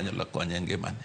manyalo konye e ngimane.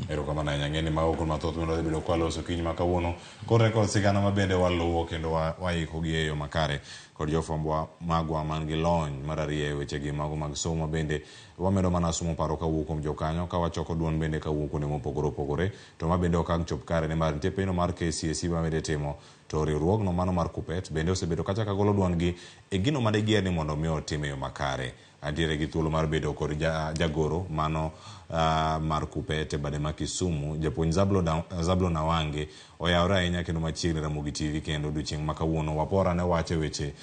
Erokamano ahinya. Ng'eni mago kod mathoth mondo dhi bedo kwaloso okinyi ma kawuono. Kore kod sigana ma bende waluwo kendo waiko gi e yo makare kod jofwambo magwa man gi lony mar ariyo e wechegi mago mag somo bende wamedo mana somo paro kawuok kuom jokanyo ka wachoko duond bende kawuok kuonde mopogore opogore to ma bende ok ang' chop kare nimar nitie penjo mar KCSE ma bende timo to riwruogno mano mar KUPPET bende osebedo kacha ka golo duondgi e gino ma digiher ni mondo mi otim e yo makare. Antiere gi thuolo mar bedo kod jagoro mano mar KUPPET e bade ma Kisumu, japuonj Zablon Awange oyawore ahinya kendo machiegni Ramogi TV kendo odiochieng' ma kawuono wapora ne wacho weche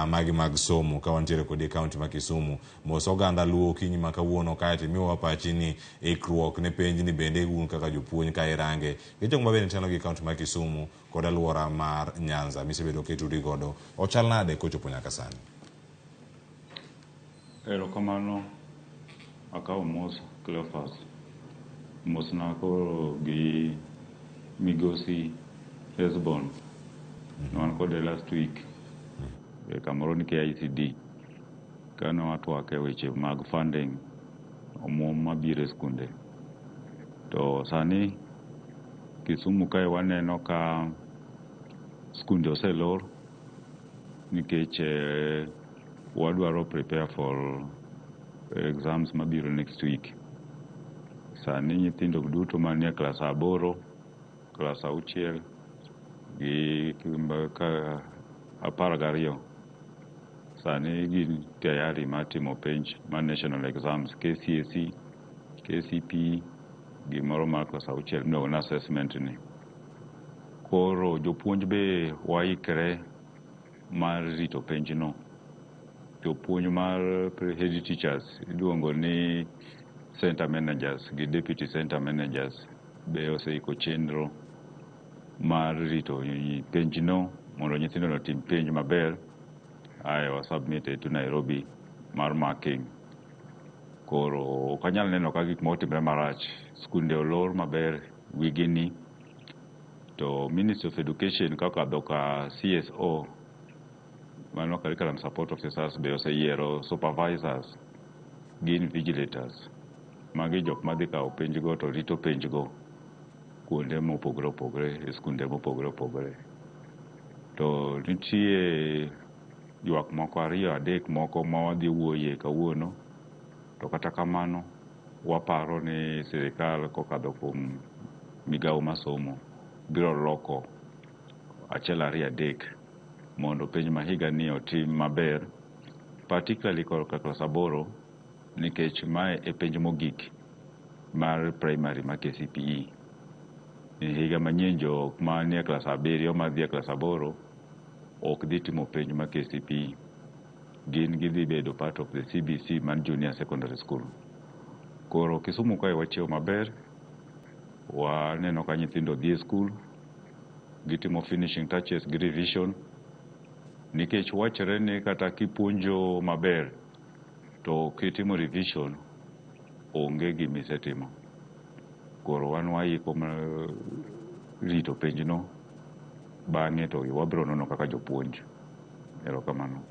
magi mag somo ka wantiere kodi e kaunti ma Kisumu. Mos oganda Luo okinyi ma kawuono kaeto imiyowa pachi ni ikruok ne penj ni bende un kaka jopuonj ka irange gi jok ma bende telo gi kaunti ma Kisumu kod alwora mar Nyanza misebedo kitudi godo ochal nade kochopo nyaka sani? Erokamano, akawo mos Cleophas. Mosna koro gi migosi Hesbon. Ne wan kode last week e kamoro ni KICD. Kane watwak e weche mag funding omuom mabiro e skunde. To sani Kisumu kae waneno ka skunde oselor nikech wadwaro prepare for exams mabiro next week. Sani nyithindo duto manie klas 8, klas 6 gi 12 sani gin tayari mar timo penj mar national exams KCSE, KCPE gimoro mar klas 6 miluongo ni assessment ni. Koro jopuonj be waikre mar rito penj no. Jopuonj mar head teachers iluongo ni center managers gi deputy center managers be oseiko chenro mar rito penj no mondo nyithindo otim penj maber ae wa submit to Nairobi mar marking. Koro ok anyal neno ka gik moko timre marach. Skunde olor maber wigini to Ministry of Education kokadho ka CSO mano curriculum support officers be oseyiero supervisors gi invigilators. Magi jok madhi kawo penj go to rito penj go kuonde mopogore opogore e skunde mopogore opogore. To nitie ywak moko 2 3 moko ma wadhi wuoye kawuono to kata kamano waparo ni sirikal kokadho kuom migawo mar somo biro loko 1 2 3 mondo penj ma higa ni otim maber particularly korka klas 8 nikech mae e penj mogik mar primary ma KCPE. E higa manyien jok manie klas 7 madhi e klas 8 ok dhi timo penj ma KCPE. Gin gidhi bedo part of the CBC man junior secondary school. Koro Kisumu kae wachiewo maber, waneno ka nyithindo dhi e skul, gitimo finishing touches gi revision nikech wachre ni kata kipuonjo maber to kitimo revision onge gima isetimo. Koro wan waiko rito penjno bang'e to wabiro nono kaka jopuonj. Erokamano.